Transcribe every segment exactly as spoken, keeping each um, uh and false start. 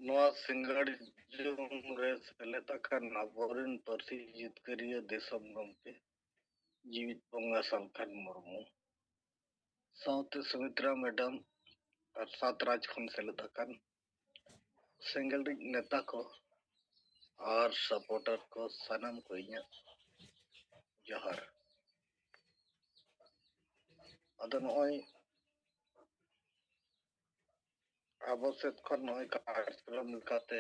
ᱱᱚᱣᱟ ᱥᱤᱸᱜᱟᱹᱲ ᱡᱚᱢ ᱨᱮ ᱥᱮᱞᱮᱫ ᱟᱠᱟᱱ ᱟᱵᱚᱨᱮᱱ ᱯᱟᱹᱨᱥᱤ ᱡᱤᱛᱠᱟᱹᱨᱤᱭᱟᱹ ᱫᱤᱥᱚᱢ ᱜᱚᱢᱠᱮ ᱡᱤᱣᱤᱫ ᱵᱚᱸᱜᱟ ᱥᱟᱞᱠᱷᱟᱱ ᱢᱩᱨᱢᱩ ᱥᱟᱶᱛᱮ ᱥᱩᱢᱤᱛᱨᱟ ᱢᱮᱰᱟᱢ ᱟᱨ ᱥᱟᱛ ᱨᱟᱡᱽ ᱠᱷᱚᱱ ᱥᱮᱞᱮᱫ ᱟᱠᱟᱱ ᱥᱮᱸᱜᱮᱞ ᱨᱤᱡ ᱱᱮᱛᱟ ᱠᱚ ᱟᱨ ᱥᱟᱯᱳᱨᱴᱟᱨ ᱠᱚ, ᱥᱟᱱᱟᱢ ᱠᱚ ᱤᱧᱟᱹᱜ ᱡᱚᱦᱟᱨ᱾ ᱟᱫᱚ ᱱᱚᱜᱼᱚᱭ ᱟᱵᱚ ᱥᱮᱫ ᱠᱷᱚᱱ ᱱᱚᱜᱼᱚᱭ ᱠᱟᱨᱡᱚᱠᱨᱚᱢ ᱞᱮᱠᱟᱛᱮ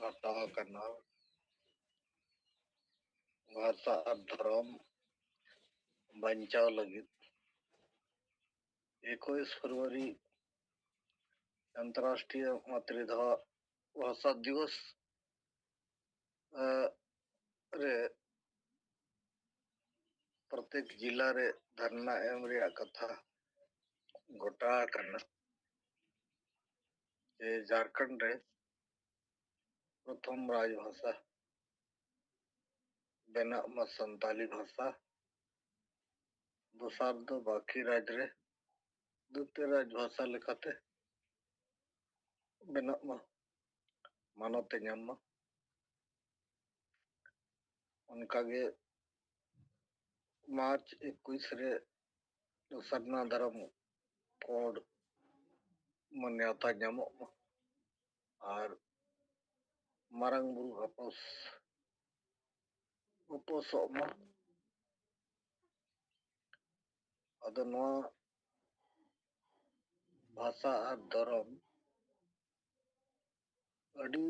ᱦᱟᱛᱟᱣ ᱟᱠᱟᱱᱟ ᱵᱷᱟᱥᱟ ᱟᱨ ᱫᱷᱚᱨᱚᱢ ᱵᱟᱧᱪᱟᱣ ᱞᱟᱹᱜᱤᱫ᱾ ᱮᱠᱩᱥ ᱯᱷᱮᱵᱽᱨᱩᱣᱟᱨᱤ ᱟᱱᱛᱚᱨᱨᱟᱥᱴᱨᱤᱭᱚ ᱢᱟᱛᱨᱤᱵᱷᱟᱥᱟ ᱫᱤᱵᱚᱥ ᱨᱮ ᱯᱨᱚᱛᱮᱠ ᱡᱤᱞᱟ ᱨᱮ ᱫᱷᱟᱨᱱᱟ ᱮᱢ ᱨᱮᱭᱟᱜ ᱠᱟᱛᱷᱟ ᱜᱚᱴᱟ ᱟᱠᱟᱱᱟ᱾ ᱡᱮ ᱡᱷᱟᱲᱠᱷᱚᱸᱰ ᱨᱮ ᱯᱨᱚᱛᱷᱚᱢ ᱨᱟᱡᱽ ᱵᱷᱟᱥᱟ ᱵᱮᱱᱟᱜ ᱢᱟ ᱥᱟᱱᱛᱟᱞᱤ ᱵᱷᱟᱥᱟ, ᱫᱚᱥᱟᱨ ᱫᱚ ᱵᱟᱹᱠᱤ ᱨᱟᱡᱽ ᱨᱮ ᱫᱩᱛᱤᱭᱚ ᱨᱟᱡᱽ ᱵᱷᱟᱥᱟ ᱞᱮᱠᱟᱛᱮ ᱵᱮᱱᱟᱜ ᱢᱟ, ᱢᱟᱱᱚᱛ ᱮ ᱧᱟᱢ ᱢᱟ᱾ ᱚᱱᱠᱟᱜᱮ ᱢᱟᱨᱪ ᱮᱠᱩᱥ ᱨᱮ ᱥᱟᱨᱱᱟ ᱫᱷᱚᱨᱚᱢ ᱠᱳᱰ ᱢᱟᱱᱭᱟᱛᱟ ᱧᱟᱢᱚᱜ ᱢᱟ ᱟᱨ ᱢᱟᱨᱟᱝ ᱵᱩᱨᱩ ᱟᱯᱚᱥ ᱩᱯᱟᱹᱥᱚᱜ ᱢᱟ᱾ ᱟᱫᱚ ᱱᱚᱣᱟ ᱵᱷᱟᱥᱟ ᱟᱨ ᱫᱷᱚᱨᱚᱢ ᱟᱹᱰᱤ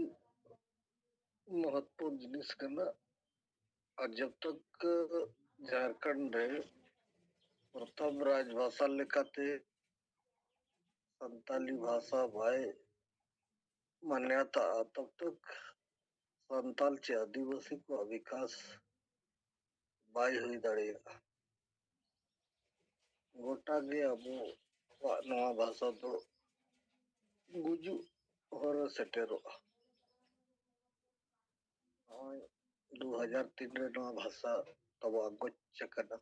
ᱢᱚᱦᱚᱛᱯᱩᱨ ᱡᱤᱱᱤᱥ ᱠᱟᱱᱟ᱾ ᱟᱨ ᱡᱚᱵ ᱛᱚᱠ ᱡᱷᱟᱲᱠᱷᱚᱸᱰ ᱨᱮ ᱯᱨᱚᱛᱷᱚᱢ ᱨᱟᱡᱽ ᱵᱷᱟᱥᱟ ᱞᱮᱠᱟᱛᱮ ᱥᱟᱱᱛᱟᱞᱤ ᱵᱷᱟᱥᱟ ᱵᱟᱭ ᱢᱟᱱᱭᱟᱛᱟᱜᱼᱟ, ᱛᱚᱵ ᱛᱚᱠ ᱥᱟᱱᱛᱟᱞ ᱪᱮ ᱟᱹᱫᱤᱵᱟᱹᱥᱤ ᱠᱚᱣᱟᱜ ᱵᱤᱠᱟᱥ ᱵᱟᱭ ᱦᱩᱭ ᱫᱟᱲᱮᱭᱟᱜᱼᱟ᱾ ᱜᱚᱴᱟ ᱜᱮ ᱟᱵᱚᱣᱟᱜ ᱱᱚᱣᱟ ᱵᱷᱟᱥᱟ ᱫᱚ ᱜᱩᱡᱩᱜ ᱦᱚᱨ ᱨᱮ ᱥᱮᱴᱮᱨᱚᱜᱼᱟ᱾ ᱱᱚᱜᱼᱚᱭ ᱫᱩ ᱦᱟᱡᱟᱨ ᱛᱤᱱ ᱨᱮ ᱱᱚᱣᱟ ᱵᱷᱟᱥᱟ ᱛᱟᱵᱚ ᱟᱸᱜᱚᱪ ᱟᱠᱟᱱᱟ,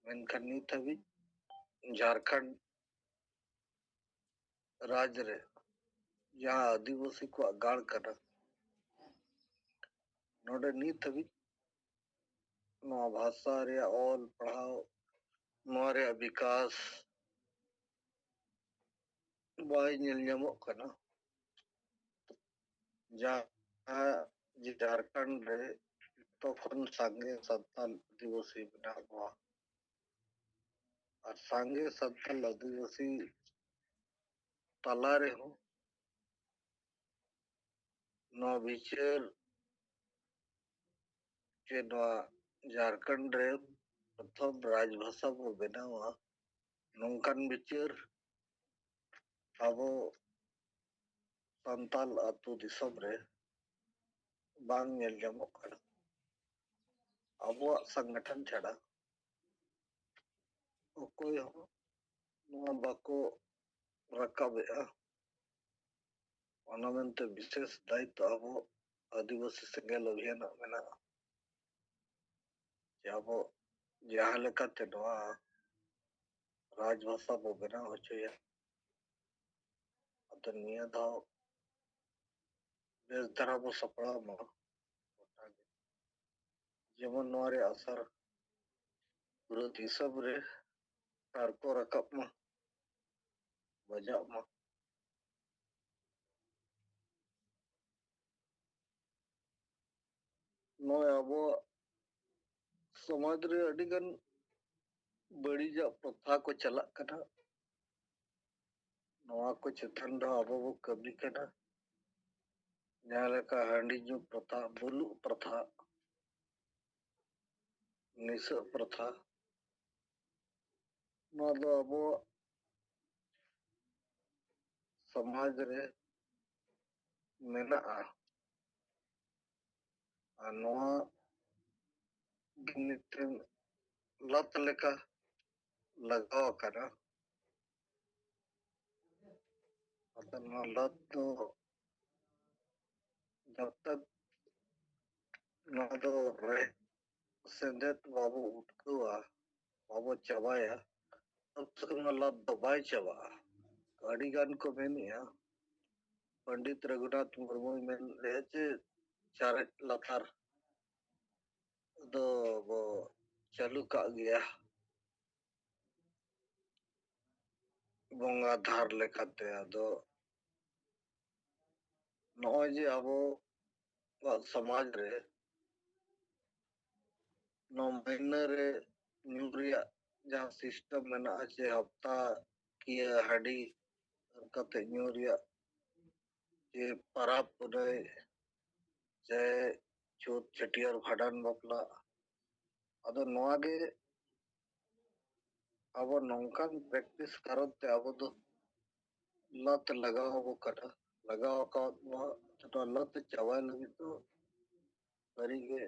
ᱢᱮᱱᱠᱷᱟᱱ ᱱᱤᱛ ᱦᱟᱹᱵᱤᱡ ᱡᱷᱟᱲᱠᱷᱚᱸᱰ ᱨᱟᱡᱽ ᱨᱮ ᱡᱟᱦᱟᱸ ᱟᱹᱫᱤᱵᱟᱹᱥᱤ ᱠᱚᱣᱟᱜ ᱜᱟᱲ ᱠᱟᱱᱟ, ᱱᱚᱰᱮ ᱱᱤᱛ ᱦᱟᱹᱵᱤᱡ ᱱᱚᱣᱟ ᱵᱷᱟᱥᱟ ᱨᱮᱭᱟᱜ ᱚᱞ ᱯᱟᱲᱦᱟᱣ, ᱱᱚᱣᱟ ᱨᱮᱭᱟᱜ ᱵᱤᱠᱟᱥ ᱵᱟᱭ ᱧᱮᱞ ᱧᱟᱢᱚᱜ ᱠᱟᱱᱟ᱾ ᱡᱟᱦᱟᱸ ᱡᱷᱟᱲᱠᱷᱚᱸᱰ ᱨᱮ ᱡᱚᱛᱚ ᱠᱷᱚᱱ ᱥᱟᱸᱜᱮ ᱥᱟᱱᱛᱟᱞ ᱟᱹᱫᱤᱵᱟᱹᱥᱤ ᱢᱮᱱᱟᱜ ᱠᱚᱣᱟ, ᱟᱨ ᱥᱟᱸᱜᱮ ᱥᱟᱱᱛᱟᱞ ᱟᱹᱫᱤᱵᱟᱹᱥᱤ ᱛᱟᱞᱟ ᱨᱮᱦᱚᱸ ᱱᱚᱣᱟ ᱵᱤᱪᱟᱹᱨ ᱡᱮ ᱱᱚᱣᱟ ᱡᱷᱟᱲᱠᱷᱚᱸᱰ ᱨᱮ ᱯᱨᱚᱛᱷᱚᱢ ᱨᱟᱡᱽᱵᱷᱟᱥᱟ ᱵᱚ ᱵᱮᱱᱟᱣᱟ, ᱱᱚᱝᱠᱟᱱ ᱵᱤᱪᱟᱹᱨ ᱟᱵᱚ ᱥᱟᱱᱛᱟᱞ ᱟᱹᱛᱩ ᱫᱤᱥᱚᱢ ᱨᱮ ᱵᱟᱝ ᱧᱮᱞ ᱧᱟᱢᱚᱜ ᱠᱟᱱᱟ᱾ ᱟᱵᱚᱣᱟᱜ ᱥᱚᱝᱜᱚᱴᱷᱚᱱ ᱪᱷᱟᱲᱟ ᱚᱠᱚᱭ ᱦᱚᱸ ᱱᱚᱣᱟ ᱵᱟᱠᱚ ᱨᱟᱠᱟᱵᱮᱜᱼᱟ᱾ ᱚᱱᱟ ᱢᱮᱱᱛᱮ ᱵᱤᱥᱮᱥ ᱫᱟᱭᱤᱛᱛᱚ ᱟᱵᱚ ᱟᱹᱫᱤᱵᱟᱹᱥᱤ ᱥᱮᱸᱜᱮᱞ ᱚᱵᱷᱤᱭᱟᱱᱟᱜ ᱢᱮᱱᱟᱜᱼᱟ, ᱡᱮ ᱟᱵᱚ ᱡᱟᱦᱟᱸ ᱞᱮᱠᱟᱛᱮ ᱱᱚᱣᱟ ᱨᱟᱡᱽᱵᱷᱟᱥᱟ ᱵᱚ ᱵᱮᱱᱟᱣ ᱦᱚᱪᱚᱭᱟ᱾ ᱟᱫᱚ ᱱᱤᱭᱟᱹ ᱫᱷᱟᱣ ᱵᱮᱥ ᱫᱷᱟᱨᱟ ᱵᱚ ᱥᱟᱯᱲᱟᱣ ᱢᱟ ᱜᱚᱴᱟ ᱜᱮ, ᱡᱮᱢᱚᱱ ᱱᱚᱣᱟ ᱨᱮ ᱟᱥᱟᱨ ᱯᱩᱨᱟᱹ ᱫᱤᱥᱚᱢ ᱨᱮ ᱛᱟᱨᱠᱚ ᱨᱟᱠᱟᱵ ᱢᱟ, ᱵᱟᱡᱟᱜ ᱢᱟ᱾ ᱱᱚᱜᱼᱚᱭ ᱟᱵᱚᱣᱟᱜ ᱥᱚᱢᱟᱡᱽ ᱨᱮ ᱟᱹᱰᱤᱜᱟᱱ ᱵᱟᱹᱲᱤᱡᱟᱜ ᱯᱨᱚᱛᱷᱟ ᱠᱚ ᱪᱟᱞᱟᱜ ᱠᱟᱱᱟ᱾ ᱱᱚᱣᱟ ᱠᱚ ᱪᱮᱛᱟᱱ ᱨᱮᱦᱚᱸ ᱟᱵᱚ ᱵᱚ ᱠᱟᱹᱢᱤ ᱠᱟᱱᱟ᱾ ᱡᱟᱦᱟᱸ ᱞᱮᱠᱟ ᱦᱟᱺᱰᱤ ᱧᱩ ᱯᱨᱚᱛᱷᱟ, ᱵᱩᱞᱩᱜ ᱯᱨᱚᱛᱷᱟ, ᱱᱤᱥᱟᱹᱜ ᱯᱨᱚᱛᱷᱟ, ᱱᱚᱣᱟ ᱫᱚ ᱟᱵᱚᱣᱟᱜ ᱥᱚᱢᱟᱡᱽ ᱨᱮ ᱢᱮᱱᱟᱜᱼᱟ᱾ ᱟᱨ ᱱᱚᱣᱟ ᱫᱚ ᱢᱤᱫᱴᱮᱱ ᱞᱟᱛ ᱞᱮᱠᱟ ᱞᱟᱜᱟᱣ ᱟᱠᱟᱱᱟ᱾ ᱟᱫᱚ ᱱᱚᱣᱟ ᱞᱟᱛ ᱫᱚ ᱡᱚᱵ ᱛᱚᱠ ᱱᱚᱣᱟ ᱫᱚ ᱨᱮᱦᱮᱫ ᱥᱮᱸᱫᱮᱫ ᱵᱟᱵᱚ ᱩᱴᱠᱟᱹᱣᱟ, ᱵᱟᱵᱚ ᱪᱟᱵᱟᱭᱟ, ᱛᱚᱵ ᱛᱚᱠ ᱱᱚᱣᱟ ᱞᱟᱛ ᱫᱚ ᱵᱟᱭ ᱪᱟᱵᱟᱜᱼᱟ᱾ ᱟᱹᱰᱤ ᱜᱟᱱ ᱠᱚ ᱢᱮᱱᱮᱜᱼᱟ, ᱯᱚᱱᱰᱤᱛ ᱨᱚᱜᱷᱩᱱᱟᱛᱷ ᱢᱩᱨᱢᱩᱭ ᱢᱮᱱ ᱞᱮᱫᱼᱟ ᱡᱮ ᱪᱟᱨᱮᱡ ᱞᱟᱛᱟᱨ ᱫᱚ ᱵᱚ ᱪᱟᱹᱞᱩ ᱠᱟᱜ ᱜᱮᱭᱟ ᱵᱚᱸᱜᱟ ᱫᱷᱟᱨ ᱞᱮᱠᱟᱛᱮ᱾ ᱟᱫᱚ ᱱᱚᱜᱼᱚᱭ ᱡᱮ ᱟᱵᱚᱣᱟᱜ ᱥᱚᱢᱟᱡᱽ ᱨᱮ ᱱᱚᱣᱟ ᱢᱟᱹᱦᱱᱟᱹ ᱨᱮ ᱧᱩ ᱨᱮᱭᱟᱜ ᱡᱟᱦᱟᱸ ᱥᱤᱥᱴᱮᱢ ᱢᱮᱱᱟᱜᱼᱟ, ᱪᱮ ᱦᱟᱯᱛᱟ ᱠᱤᱭᱟᱹ ᱦᱟᱺᱰᱤ ᱠᱟᱛᱮ ᱧᱩ ᱨᱮᱭᱟᱜ, ᱪᱮ ᱯᱟᱨᱟᱵᱽ ᱯᱩᱱᱟᱹᱭ, ᱪᱮ ᱪᱷᱩᱛ ᱪᱷᱟᱹᱴᱭᱟᱹᱨ ᱵᱷᱟᱸᱰᱟᱱ ᱵᱟᱯᱞᱟ, ᱟᱫᱚ ᱱᱚᱣᱟ ᱜᱮ ᱟᱵᱚ ᱱᱚᱝᱠᱟᱱ ᱯᱨᱮᱠᱴᱤᱥ ᱠᱟᱨᱚᱱ ᱛᱮ ᱟᱵᱚ ᱫᱚ ᱞᱟᱛ ᱞᱟᱜᱟᱣ ᱟᱵᱚ ᱠᱟᱱᱟ, ᱞᱟᱜᱟᱣ ᱟᱠᱟᱫ ᱵᱚᱱᱟ᱾ ᱱᱚᱣᱟ ᱞᱟᱛ ᱪᱟᱵᱟᱭ ᱞᱟᱹᱜᱤᱫ ᱫᱚ ᱥᱟᱹᱨᱤᱜᱮ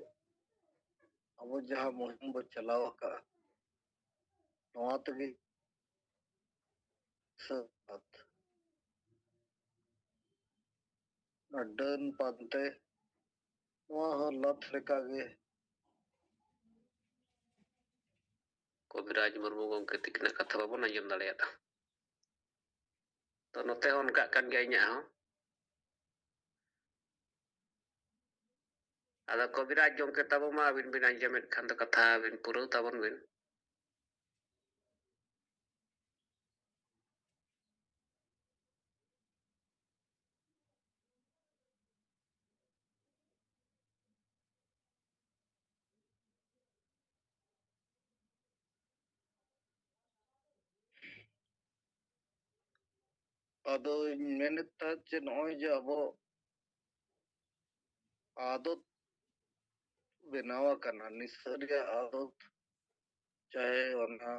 ᱟᱵᱚ ᱡᱟᱦᱟᱸ ᱢᱩᱦᱤᱢ ᱵᱚ ᱪᱟᱞᱟᱣ ᱟᱠᱟᱫᱼᱟ, ᱱᱚᱣᱟ ᱛᱮᱜᱮ ᱥᱟᱹᱛ᱾ ᱚᱱᱟ ᱰᱟᱹᱱ ᱯᱟᱱᱛᱮ, ᱱᱚᱣᱟ ᱦᱚᱸ ᱞᱟᱛ ᱞᱮᱠᱟᱜᱮ᱾ ᱠᱚᱵᱤᱨᱟᱡᱽ ᱢᱩᱨᱢᱩ ᱜᱚᱢᱠᱮ ᱛᱤᱠᱤᱱᱟᱜ ᱠᱟᱛᱷᱟ ᱵᱟᱵᱚᱱ ᱟᱸᱡᱚᱢ ᱫᱟᱲᱮᱭᱟᱫᱟ᱾ ᱛᱚ ᱱᱚᱛᱮ ᱦᱚᱸ ᱚᱱᱠᱟᱜ ᱠᱟᱱ ᱜᱮᱭᱟ ᱤᱧᱟᱹᱜ ᱦᱚᱸ᱾ ᱟᱫᱚ ᱠᱚᱵᱤᱨᱟᱡᱽ ᱜᱚᱢᱠᱮ ᱛᱟᱵᱚ ᱢᱟ, ᱟᱹᱵᱤᱱ ᱵᱤᱱ ᱟᱸᱡᱚᱢᱮᱫ ᱠᱷᱟᱱ ᱫᱚ ᱠᱟᱛᱷᱟ ᱵᱤᱱ ᱯᱩᱨᱟᱹᱣ ᱛᱟᱵᱚᱱ ᱵᱤᱱ᱾ ᱟᱫᱚᱧ ᱢᱮᱱᱮᱫ ᱛᱟᱦᱮᱸᱫ ᱡᱮ ᱱᱚᱜᱼᱚᱭ ᱡᱮ ᱟᱵᱚ ᱟᱫᱚᱛ ᱵᱮᱱᱟᱣ ᱟᱠᱟᱱᱟ, ᱱᱤᱥᱟᱹ ᱨᱮᱭᱟᱜ ᱟᱫᱚᱛ, ᱪᱟᱦᱮ ᱚᱱᱟ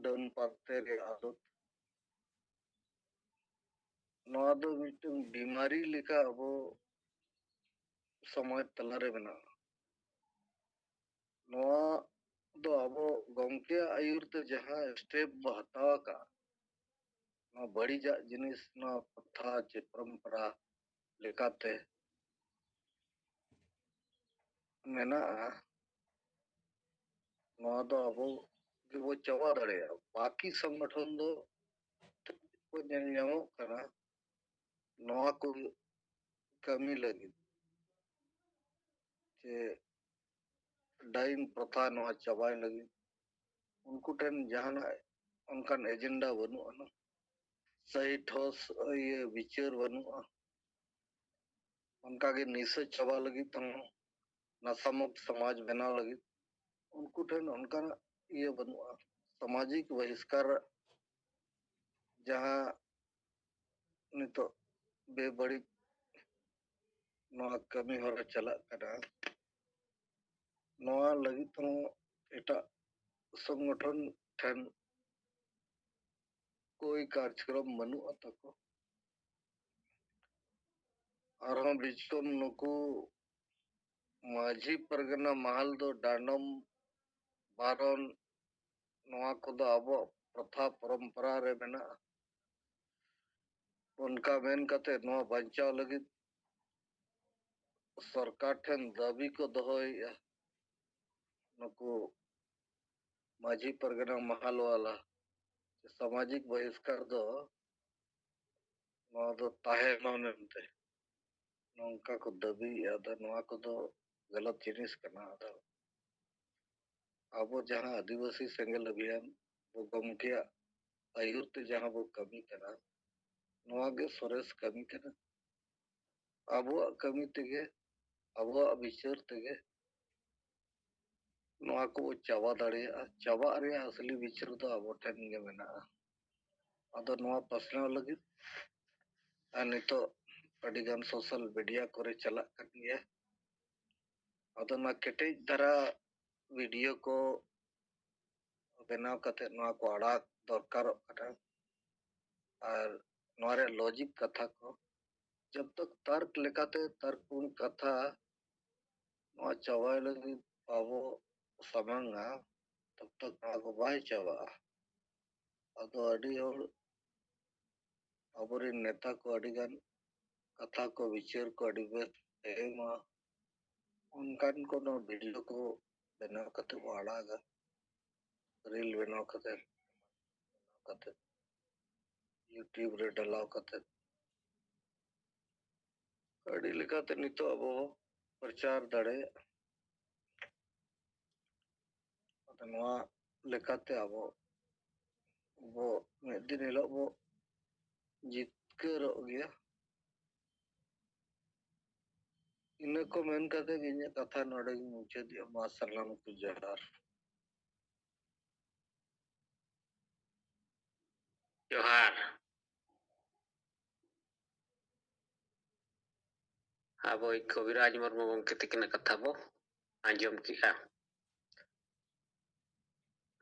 ᱰᱟᱹᱱ ᱯᱟᱱᱛᱮ ᱨᱮᱭᱟᱜ ᱟᱫᱚᱛ, ᱱᱚᱣᱟ ᱫᱚ ᱢᱤᱫᱴᱟᱝ ᱵᱤᱢᱟᱨᱤ ᱞᱮᱠᱟ ᱟᱵᱚ ᱥᱚᱢᱟᱡᱽ ᱛᱟᱞᱟᱨᱮ ᱢᱮᱱᱟᱜᱼᱟ᱾ ᱱᱚᱣᱟ ᱫᱚ ᱟᱵᱚ ᱜᱚᱢᱠᱮᱭᱟᱜ ᱟᱹᱭᱩᱨ ᱛᱮ ᱡᱟᱦᱟᱸ ᱥᱴᱮᱯ ᱵᱚ ᱦᱟᱛᱟᱣ ᱟᱠᱟᱫᱼᱟ, ᱱᱚᱣᱟ ᱵᱟᱹᱲᱤᱡᱟᱜ ᱡᱤᱱᱤᱥ, ᱱᱚᱣᱟ ᱯᱨᱚᱛᱷᱟ ᱪᱮ ᱯᱚᱨᱚᱢᱯᱚᱨᱟ ᱞᱮᱠᱟᱛᱮ ᱢᱮᱱᱟᱜᱼᱟ, ᱱᱚᱣᱟ ᱫᱚ ᱟᱵᱚ ᱜᱮᱵᱚ ᱪᱟᱵᱟ ᱫᱟᱲᱮᱭᱟᱜᱼᱟ᱾ ᱵᱟᱹᱠᱤ ᱥᱚᱝᱜᱚᱴᱷᱚᱱ ᱫᱚ ᱠᱚ ᱧᱮᱞ ᱧᱟᱢᱚᱜ ᱠᱟᱱᱟ, ᱱᱚᱣᱟ ᱠᱚ ᱠᱟᱹᱢᱤ ᱞᱟᱹᱜᱤᱫ ᱪᱮ ᱰᱟᱭᱤᱱ ᱯᱨᱚᱛᱷᱟ ᱱᱚᱣᱟ ᱪᱟᱵᱟᱭ ᱞᱟᱹᱜᱤᱫ ᱩᱱᱠᱩ ᱴᱷᱮᱱ ᱡᱟᱦᱟᱱᱟᱜ ᱚᱱᱠᱟᱱ ᱮᱡᱮᱱᱰᱟ ᱵᱟᱹᱱᱩᱜ ᱟᱱᱟ, ᱥᱟᱹᱦᱤ ᱴᱷᱚᱥ ᱤᱭᱟᱹ ᱵᱤᱪᱟᱹᱨ ᱵᱟᱹᱱᱩᱜᱼᱟ᱾ ᱚᱱᱠᱟᱜᱮ ᱱᱤᱥᱟᱹ ᱪᱟᱵᱟ ᱞᱟᱹᱜᱤᱫ ᱦᱚᱸ, ᱱᱟᱥᱟᱢᱩᱠᱛ ᱥᱚᱢᱟᱡᱽ ᱵᱮᱱᱟᱣ ᱞᱟᱹᱜᱤᱫ ᱩᱱᱠᱩ ᱴᱷᱮᱱ ᱚᱱᱠᱟᱱᱟᱜ ᱤᱭᱟᱹ ᱵᱟᱹᱱᱩᱜᱼᱟ᱾ ᱥᱟᱢᱟᱡᱤᱠ ᱵᱚᱦᱤᱥᱠᱟᱨ ᱡᱟᱦᱟᱸ ᱱᱤᱛᱚᱜ ᱵᱮᱵᱟᱹᱲᱤᱡ ᱱᱚᱣᱟ ᱠᱟᱹᱢᱤ ᱦᱚᱨᱟ ᱪᱟᱞᱟᱜ ᱠᱟᱱᱟ, ᱱᱚᱣᱟ ᱞᱟᱹᱜᱤᱫ ᱦᱚᱸ ᱮᱴᱟᱜ ᱥᱚᱝᱜᱚᱴᱷᱚᱱ ᱴᱷᱮᱱ ᱠᱳᱭ ᱠᱟᱨᱡᱚᱠᱨᱚᱢ ᱵᱟᱹᱱᱩᱜᱼᱟ ᱛᱟᱠᱚ᱾ ᱟᱨᱦᱚᱸ ᱵᱤᱪᱠᱚᱢ ᱱᱩᱠᱩ ᱢᱟᱹᱡᱷᱤ ᱯᱟᱨᱜᱟᱱᱟ ᱢᱟᱦᱟᱞ ᱫᱚ ᱰᱟᱸᱰᱚᱢ, ᱵᱟᱨᱚᱱ, ᱱᱚᱣᱟ ᱠᱚᱫᱚ ᱟᱵᱚᱣᱟᱜ ᱯᱨᱚᱛᱷᱟ ᱯᱚᱨᱚᱢᱯᱚᱨᱟ ᱨᱮ ᱢᱮᱱᱟᱜᱼᱟ᱾ ᱚᱱᱠᱟ ᱢᱮᱱ ᱠᱟᱛᱮ ᱱᱚᱣᱟ ᱵᱟᱧᱪᱟᱣ ᱞᱟᱹᱜᱤᱫ ᱥᱚᱨᱠᱟᱨ ᱴᱷᱮᱱ ᱫᱟᱹᱵᱤ ᱠᱚ ᱫᱚᱦᱚᱭᱮᱫᱼᱟ᱾ ᱱᱩᱠᱩ ᱢᱟᱹᱡᱷᱤ ᱯᱟᱨᱜᱟᱱᱟ ᱢᱟᱦᱟᱞ ᱣᱟᱞᱟ ᱥᱟᱢᱟᱡᱤᱠ ᱵᱚᱦᱤᱥᱠᱟᱨ ᱫᱚ ᱱᱚᱣᱟ ᱫᱚ ᱛᱟᱦᱮᱸ ᱢᱟ ᱢᱮᱱᱛᱮ ᱱᱚᱝᱠᱟ ᱠᱚ ᱫᱟᱹᱵᱤᱭᱮᱫᱼᱟ᱾ ᱟᱫᱚ ᱱᱚᱣᱟ ᱠᱚᱫᱚ ᱜᱟᱞᱟᱛ ᱡᱤᱱᱤᱥ ᱠᱟᱱᱟ᱾ ᱟᱫᱚ ᱟᱵᱚ ᱡᱟᱦᱟᱸ ᱟᱹᱫᱤᱵᱟᱹᱥᱤ ᱥᱮᱸᱜᱮᱞ ᱚᱵᱷᱤᱭᱟᱱ ᱵᱚ ᱜᱚᱢᱠᱮᱭᱟᱜ ᱟᱹᱭᱩᱨ ᱛᱮ ᱡᱟᱦᱟᱸ ᱵᱚ ᱠᱟᱹᱢᱤ ᱠᱟᱱᱟ, ᱱᱚᱣᱟ ᱜᱮ ᱥᱚᱨᱮᱥ ᱠᱟᱹᱢᱤ ᱠᱟᱱᱟ᱾ ᱟᱵᱚᱣᱟᱜ ᱠᱟᱹᱢᱤ ᱛᱮᱜᱮ, ᱟᱵᱚᱣᱟᱜ ᱵᱤᱪᱟᱹᱨ ᱛᱮᱜᱮ ᱱᱚᱣᱟ ᱠᱚ ᱪᱟᱵᱟ ᱫᱟᱲᱮᱭᱟᱜᱼᱟ᱾ ᱪᱟᱵᱟᱜ ᱨᱮᱭᱟᱜ ᱟᱥᱞᱤ ᱵᱤᱪᱟᱹᱨ ᱫᱚ ᱟᱵᱚ ᱴᱷᱮᱱ ᱜᱮ ᱢᱮᱱᱟᱜᱼᱟ᱾ ᱟᱫᱚ ᱱᱚᱣᱟ ᱯᱟᱥᱱᱟᱣ ᱞᱟᱹᱜᱤᱫ ᱟᱨ ᱱᱤᱛᱚᱜ ᱟᱹᱰᱤᱜᱟᱱ ᱥᱳᱥᱟᱞ ᱢᱤᱰᱤᱭᱟ ᱠᱚᱨᱮ ᱪᱟᱞᱟᱜ ᱠᱟᱱ ᱜᱮᱭᱟ᱾ ᱟᱫᱚ ᱱᱚᱣᱟ ᱠᱮᱴᱮᱡ ᱫᱷᱟᱨᱟ ᱵᱷᱤᱰᱤᱭᱳ ᱠᱚ ᱵᱮᱱᱟᱣ ᱠᱟᱛᱮ ᱱᱚᱣᱟ ᱠᱚ ᱟᱲᱟᱜ ᱫᱚᱨᱠᱟᱨᱚᱜ ᱠᱟᱱᱟ᱾ ᱟᱨ ᱱᱚᱣᱟ ᱨᱮᱭᱟᱜ ᱞᱚᱡᱤᱠ ᱠᱟᱛᱷᱟ ᱠᱚ, ᱡᱟᱵ ᱛᱟᱠ ᱛᱟᱨᱠ ᱞᱮᱠᱟᱛᱮ ᱛᱟᱨᱠᱯᱩᱨᱱ ᱠᱟᱛᱷᱟ ᱱᱚᱣᱟ ᱪᱟᱵᱟᱭ ᱞᱟᱹᱜᱤᱫ ᱵᱟᱵᱚ ᱥᱟᱢᱟᱝᱟ, ᱛᱟᱵ ᱛᱟᱠ ᱱᱚᱣᱟ ᱠᱚ ᱵᱟᱭ ᱪᱟᱵᱟᱜᱼᱟ᱾ ᱟᱫᱚ ᱟᱹᱰᱤ ᱦᱚᱲ, ᱟᱵᱚᱨᱮᱱ ᱱᱮᱛᱟ ᱠᱚ ᱟᱹᱰᱤᱜᱟᱱ ᱠᱟᱛᱷᱟ ᱠᱚ, ᱵᱤᱪᱟᱹᱨ ᱠᱚ ᱟᱹᱰᱤ ᱵᱮᱥ ᱮᱢᱟ, ᱚᱱᱠᱟᱱ ᱠᱚ ᱱᱚᱣᱟ ᱵᱷᱤᱰᱤᱭᱳ ᱠᱚ ᱵᱮᱱᱟᱣ ᱠᱟᱛᱮ ᱵᱚ ᱟᱲᱟᱜᱟ, ᱨᱤᱞ ᱵᱮᱱᱟᱣ ᱠᱟᱛᱮ, ᱵᱮᱱᱟᱣ ᱠᱟᱛᱮ YouTube ᱨᱮ ᱰᱟᱞᱟᱣ ᱠᱟᱛᱮ ᱟᱹᱰᱤ ᱞᱮᱠᱟᱛᱮ ᱱᱤᱛᱚᱜ ᱟᱵᱚ ᱯᱨᱚᱪᱟᱨ ᱫᱟᱲᱮᱭᱟᱜᱼᱟ᱾ ᱟᱫᱚ ᱱᱚᱣᱟ ᱞᱮᱠᱟᱛᱮ ᱟᱵᱚ, ᱟᱵᱚ ᱢᱤᱫ ᱫᱤᱱ ᱦᱤᱞᱳᱜ ᱵᱚ ᱡᱤᱛᱠᱟᱹᱨᱚᱜ ᱜᱮᱭᱟ᱾ ᱤᱱᱟᱹ ᱠᱚ ᱢᱮᱱ ᱠᱟᱛᱮ ᱜᱮ ᱤᱧᱟᱹᱜ ᱠᱟᱛᱷᱟ ᱱᱚᱰᱮ ᱜᱤᱧ ᱢᱩᱪᱟᱹᱫᱮᱜᱼᱟ᱾ ᱢᱟ ᱥᱟᱱᱟᱢ ᱠᱚ ᱡᱚᱦᱟᱨ᱾ ᱡᱚᱦᱟᱨ᱾ ᱟᱵᱚᱭᱤᱡ ᱠᱚᱵᱤᱨᱟᱡᱽ ᱢᱩᱨᱢᱩ ᱜᱚᱢᱠᱮ ᱛᱤᱠᱤᱱᱟᱜ ᱠᱟᱛᱷᱟ ᱵᱚ ᱟᱸᱡᱚᱢ ᱠᱮᱜᱼᱟ᱾